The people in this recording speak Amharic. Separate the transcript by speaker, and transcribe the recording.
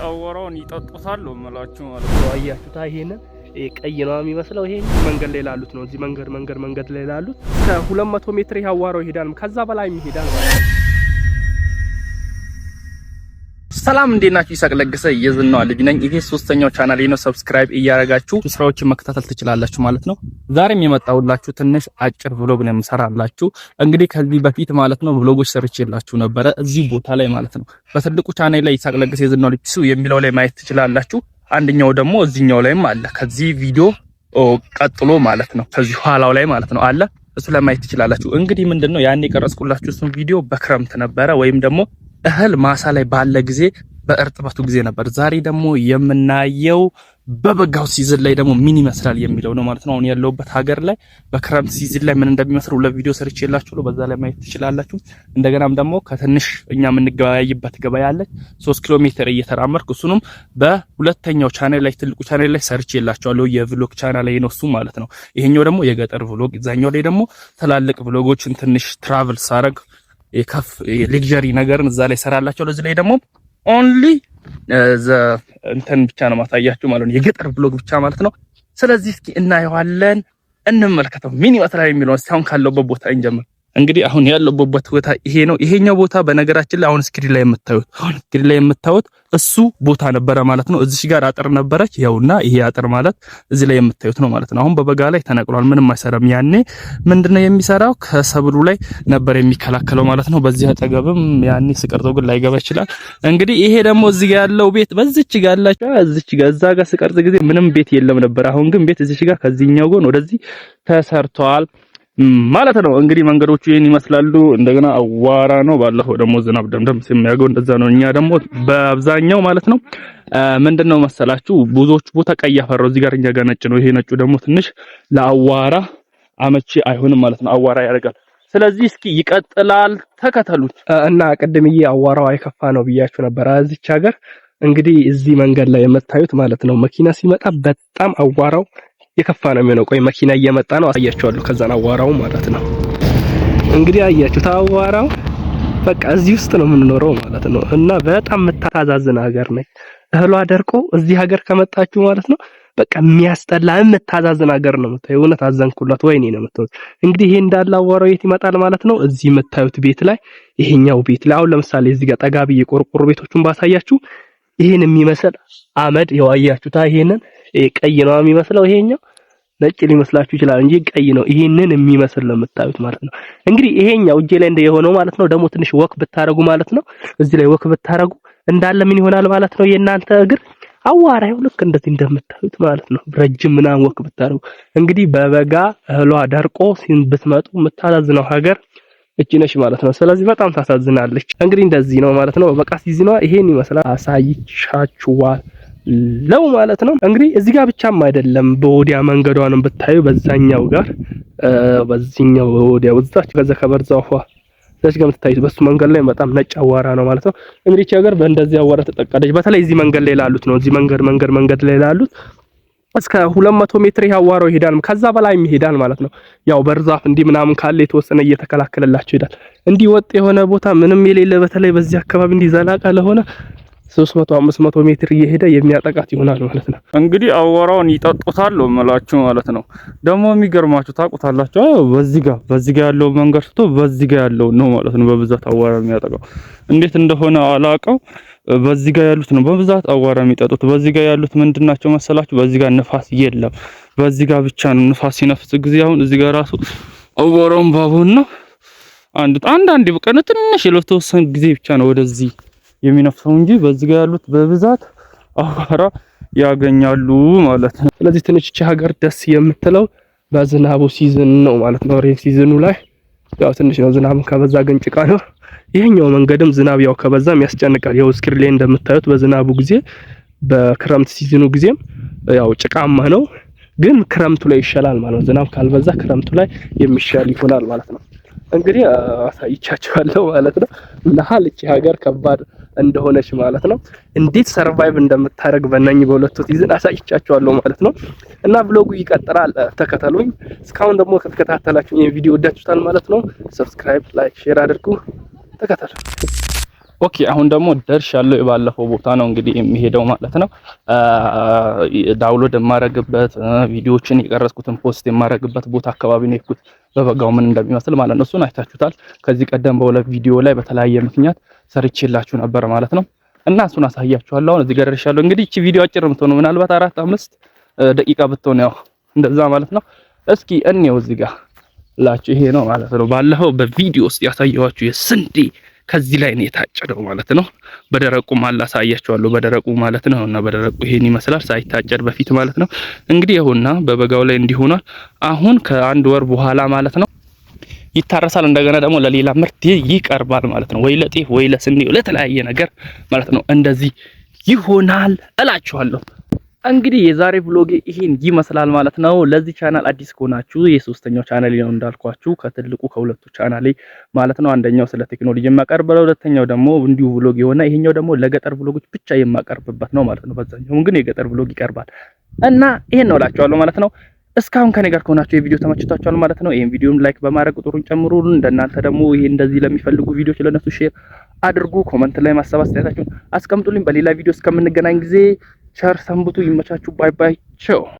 Speaker 1: አዋራውን ይጠጡታል ነው የምላችሁ ማለት ነው።
Speaker 2: አያችሁታ? ይሄንን ቀይ ነው የሚመስለው። ይሄ መንገድ ላይ ላሉት ነው። እዚህ መንገድ መንገድ መንገድ ላይ ላሉት እስከ 200 ሜትር ይሄ አዋራው ይሄዳል፣ ከዛ በላይ ይሄዳል ማለት ነው።
Speaker 1: ሰላም፣ እንዴት ናችሁ? ይሳቅ ለገሰ የዝናዋ ልጅ ነኝ። ይሄ ሶስተኛው ቻናሌ ነው። Subscribe እያደረጋችሁ ስራዎችን መከታተል ትችላላችሁ ማለት ነው። ዛሬም የመጣሁላችሁ ትንሽ አጭር vlog ነው የምሰራላችሁ። እንግዲህ ከዚህ በፊት ማለት ነው vlog ኦች ሰርቼላችሁ ነበረ እዚህ ቦታ ላይ ማለት ነው። በትልቁ ቻናሌ ላይ ይሳቅ ለገሰ የዝናዋ ልጅ የሚለው ላይ ማየት ትችላላችሁ። አንደኛው ደግሞ እዚህኛው ላይም አለ፣ ከዚህ ቪዲዮ ቀጥሎ ማለት ነው፣ ከዚህ ኋላው ላይ ማለት ነው አለ፣ እሱ ላይ ማየት ትችላላችሁ። እንግዲህ ምንድነው ያኔ የቀረጽኩላችሁ እሱን ቪዲዮ በክረምት ነበረ ወይም ደግሞ እህል ማሳ ላይ ባለ ጊዜ በእርጥበቱ ጊዜ ነበር። ዛሬ ደግሞ የምናየው በበጋው season ላይ ደግሞ ምን ይመስላል የሚለው ነው ማለት ነው። አሁን ያለሁበት ሀገር ላይ በክረምት season ላይ ምን እንደሚመስል ሁለት ቪዲዮ ሰርቼላችሁ በዛ ላይ ማየት ትችላላችሁ። እንደገናም ደግሞ ከትንሽ እኛ የምንገበያይበት ገበያ አለች 3 ኪሎ ሜትር እየተራመድኩ እሱንም በሁለተኛው ቻናል ላይ ትልቁ ቻናል ላይ ሰርቼላችኋለሁ። የ vlog channel ላይ ነው እሱ ማለት ነው። ይሄኛው ደግሞ የገጠር vlog፣ እዛኛው ላይ ደግሞ ትላልቅ vlog ኦችን ትንሽ travel ሳረግ የከፍ luxury ነገርን እዛ ላይ ሰራላችሁ። ለዚህ ላይ ደግሞ only እንትን ብቻ ነው ማሳያችሁ ማለት ነው፣ የገጠር vlog ብቻ ማለት ነው። ስለዚህ እስኪ እናየዋለን፣ እንመልከተው ምን ይመስላል የሚለውን። እስኪ አሁን ካለሁበት ቦታ እንጀምር። እንግዲህ አሁን ያለሁበት ቦታ ይሄ ነው። ይሄኛው ቦታ በነገራችን ላይ አሁን screen ላይ የምታዩት እሱ ቦታ ነበረ ማለት ነው። እዚህ ጋር አጥር ነበረች። ያውና ይሄ አጥር ማለት እዚህ ላይ የምታዩት ነው ማለት ነው። አሁን በበጋ ላይ ተነቅሏል፣ ምንም አይሰራም። ያኔ ምንድነው የሚሰራው? ከሰብሉ ላይ ነበር የሚከላከለው ማለት ነው። በዚህ አጠገብም ያኔ ስቀርጸው ግን ላይገባ ይችላል። እንግዲህ ይሄ ደግሞ እዚህ ጋር ያለው ቤት በዚች ጋር ያላችሁ እዚች ጋር እዛ ጋር ስቀርጽ ጊዜ ምንም ቤት የለም ነበር። አሁን ግን ቤት እዚች ጋር ከዚህኛው ጎን ወደዚህ ተሰርቷል ማለት ነው። እንግዲህ መንገዶቹ ይሄን ይመስላሉ። እንደገና አዋራ ነው። ባለፈው ደግሞ ዝናብ ደምደም የሚያደርገው እንደዛ ነው። እኛ ደግሞ በአብዛኛው ማለት ነው ምንድነው መሰላችሁ ብዙዎቹ ቦታ ቀይ አፈር ነው። እዚህ ጋር እኛ ጋር ነጭ ነው። ይሄ ነጩ ደግሞ ትንሽ ለአዋራ አመቺ አይሆንም ማለት ነው። አዋራ ያደርጋል። ስለዚህ እስኪ ይቀጥላል፣ ተከተሉት።
Speaker 2: እና ቅድምዬ አዋራው አይከፋ ነው ብያችሁ ነበር። እዚች ሀገር እንግዲህ እዚህ መንገድ ላይ የምታዩት ማለት ነው መኪና ሲመጣ በጣም አዋራው የከፋ ነው የሚሆነው። ቆይ መኪና እየመጣ ነው አሳያችኋለሁ። ከዛን አዋራው ማለት ነው እንግዲህ አያችሁት አዋራው በቃ እዚህ ውስጥ ነው የምንኖረው ማለት ነው። እና በጣም የምታሳዝን ሀገር ነች። እህሏ ደርቆ እዚህ ሀገር ከመጣችሁ ማለት ነው በቃ የሚያስጠላ የምታዛዝን ሀገር ነው የምታየው። እውነት አዘንኩላት፣ ወይኔ ነው የምታዩት። እንግዲህ ይሄ እንዳለ አዋራው የት ይመጣል ማለት ነው? እዚህ የምታዩት ቤት ላይ፣ ይሄኛው ቤት ላይ አሁን ለምሳሌ እዚህ ጋር ጠጋ ብዬ ቆርቆሮ ቤቶቹን ባሳያችሁ ይሄን የሚመስል አመድ ያው አያችሁታ። ይሄንን ቀይ ነው የሚመስለው፣ ይሄኛው ነጭ ሊመስላችሁ ይችላል እንጂ ቀይ ነው። ይሄንን የሚመስል ነው የምታዩት ማለት ነው። እንግዲህ ይሄኛው እጄ ላይ እንደ የሆነው ማለት ነው። ደግሞ ትንሽ walk ብታረጉ ማለት ነው፣ እዚህ ላይ walk ብታረጉ እንዳለ ምን ይሆናል ማለት ነው? የእናንተ እግር አዋራ ይኸው ልክ እንደዚህ እንደምታዩት ማለት ነው። ረጅም ምናምን walk ብታረጉ እንግዲህ በበጋ እህሏ ደርቆ ብትመጡ የምታሳዝነው ሀገር እቺ ነሽ ማለት ነው። ስለዚህ በጣም ታሳዝናለች። እንግዲህ እንደዚህ ነው ማለት ነው። በቃ season ኗ ይሄን ይመስላል። አሳይቻችኋለሁ ማለት ነው። እንግዲህ እዚህ ጋር ብቻም አይደለም፣ በወዲያ መንገዷንም ብታዩ በዛኛው ጋር በዚህኛው በወዲያ ወዛች ከዛ ከበርዛፏ እዛች ጋር የምትታዩት በሱ መንገድ ላይ በጣም ነጭ አዋራ ነው ማለት ነው። እንግዲህ እቺ ሀገር በእንደዚህ አዋራ ተጠቃለች። በተለይ እዚህ መንገድ ላይ ላሉት ነው። እዚህ መንገድ መንገድ መንገድ ላይ ላሉት እስከ 200 ሜትር ይሄ አዋራው ይሄዳል፣ ከዛ በላይ ይሄዳል ማለት ነው። ያው በርዛፍ እንዲህ ምናምን ካለ የተወሰነ እየተከላከለላቸው ይሄዳል። እንዲህ ወጥ የሆነ ቦታ ምንም የሌለ በተለይ በዚህ አካባቢ እንዲህ ዘላቃ ለሆነ 300 500 ሜትር እየሄደ የሚያጠቃት ይሆናል ማለት ነው።
Speaker 1: እንግዲህ አዋራውን ይጠጡታል ነው የምላችሁ ማለት ነው። ደግሞ የሚገርማችሁ ታውቁታላችሁ፣ በዚህ ጋር ያለው መንገድ ትቶ በዚህ ጋር ያለው ነው ማለት ነው በብዛት አዋራ የሚያጠቃው። እንዴት እንደሆነ አላውቀው። በዚህ ጋር ያሉት ነው በብዛት አዋራ የሚጠጡት። በዚህ ጋር ያሉት ምንድናቸው መሰላችሁ? በዚህ ጋር ንፋስ የለም። በዚህ ጋር ብቻ ነው ንፋስ ሲነፍስ ጊዜ አሁን እዚህ ጋር ራሱ አዋራውን ባቡን ነው አንድ አንዳንዴ በቃ ትንሽ ለተወሰነ ጊዜ ብቻ ነው ወደዚህ የሚነፍሰው እንጂ በዚህ ጋር ያሉት በብዛት አዋራ ያገኛሉ ማለት ነው።
Speaker 2: ስለዚህ ትንሽ እቺ ሀገር ደስ የምትለው በዝናቡ season ነው ማለት ነው። Rain season ኑ ላይ ያው ትንሽ ነው፣ ዝናብ ከበዛ ግን ጭቃ ነው። ይሄኛው መንገድም ዝናብ ያው ከበዛም ያስጨንቃል። ያው screen ላይ እንደምታዩት በዝናቡ ጊዜ በክረምት season ኑ ጊዜም ያው ጭቃማ ነው፣ ግን ክረምቱ ላይ ይሻላል ማለት ነው። ዝናብ ካልበዛ ክረምቱ ላይ የሚሻል ይሆናል ማለት ነው። እንግዲህ አሳይቻችኋለሁ ማለት ነው። ምን እቺ ሀገር ከባድ እንደሆነች ማለት ነው። እንዴት survive እንደምታደርግ በእነኚህ በሁለቱ season አሳይቻችኋለሁ ማለት ነው። እና vlog ኡ ይቀጥላል፣ ተከተሉኝ። እስካሁን ደግሞ ከተከታተላችሁ ይሄን ቪዲዮ ወዳችሁታል ማለት ነው። Subscribe፣ like፣ share አድርጉ። ተከተሉ።
Speaker 1: Okay፣ አሁን ደግሞ ደርሻለሁ። የባለፈው ቦታ ነው እንግዲህ የሚሄደው ማለት ነው። Download የማረግበት፣ ቪዲዮዎችን የቀረጽኩትን post የማረግበት ቦታ አካባቢ ነው የሄድኩት። በበጋው ምን እንደሚመስል ማለት ነው። እሱን አይታችሁታል። ከዚህ ቀደም በሁለት ቪዲዮ ላይ በተለያየ ምክንያት ሰርቼላችሁ ነበር ማለት ነው። እና እሱን አሳያችኋለሁ። አሁን እዚህ ጋር ደርሻለሁ። እንግዲህ እቺ ቪዲዮ አጭር የምትሆነው ምናልባት 4-5 ደቂቃ ብትሆን ያው እንደዛ ማለት ነው። እስኪ እንየው፣ እዚህ ጋር ላችሁ ይሄ ነው ማለት ነው። ባለፈው በቪዲዮ ውስጥ ያሳየኋችሁ የስንዴ ከዚህ ላይ ነው የታጨደው ማለት ነው። በደረቁ አላሳያችኋለሁ፣ በደረቁ ማለት ነው። እና በደረቁ ይሄን ይመስላል ሳይታጨድ በፊት ማለት ነው። እንግዲህ ይኸውና በበጋው ላይ እንዲህ ሆኗል። አሁን ከአንድ ወር በኋላ ማለት ነው ይታረሳል። እንደገና ደግሞ ለሌላ ምርት ይቀርባል ማለት ነው። ወይ ለጤፍ ወይ ለስንዴ ለተለያየ ነገር ማለት ነው። እንደዚህ ይሆናል እላችኋለሁ። እንግዲህ የዛሬ vlog ይሄን ይመስላል ማለት ነው። ለዚህ ቻናል አዲስ ከሆናችሁ የሶስተኛው ቻናል ነው እንዳልኳችሁ ከትልቁ ከሁለቱ ቻናሌ ማለት ነው። አንደኛው ስለ ቴክኖሎጂ የማቀርበው፣ ሁለተኛው ደግሞ እንዲሁ vlog የሆነ፣ ይሄኛው ደግሞ ለገጠር vlog ኦች ብቻ የማቀርብበት ነው ማለት ነው። በዛኛው ግን የገጠር vlog ይቀርባል እና ይሄን ነው እላችኋለሁ ማለት ነው። እስካሁን ከኔ ጋር ከሆናችሁ የቪዲዮ ተመችቷችኋል ማለት ነው። ይሄን ቪዲዮም like በማድረግ ቁጥሩን ጨምሩ። እንደናንተ ደግሞ ይሄ እንደዚህ ለሚፈልጉ ቪዲዮዎች ለነሱ share አድርጉ። Comment ላይ ሀሳብ አስተያየታችሁን አስቀምጡልኝ። በሌላ ቪዲዮ እስከምንገናኝ ጊዜ ቸር ሰንብቱ። ይመቻችሁ። Bye bye። ቻው።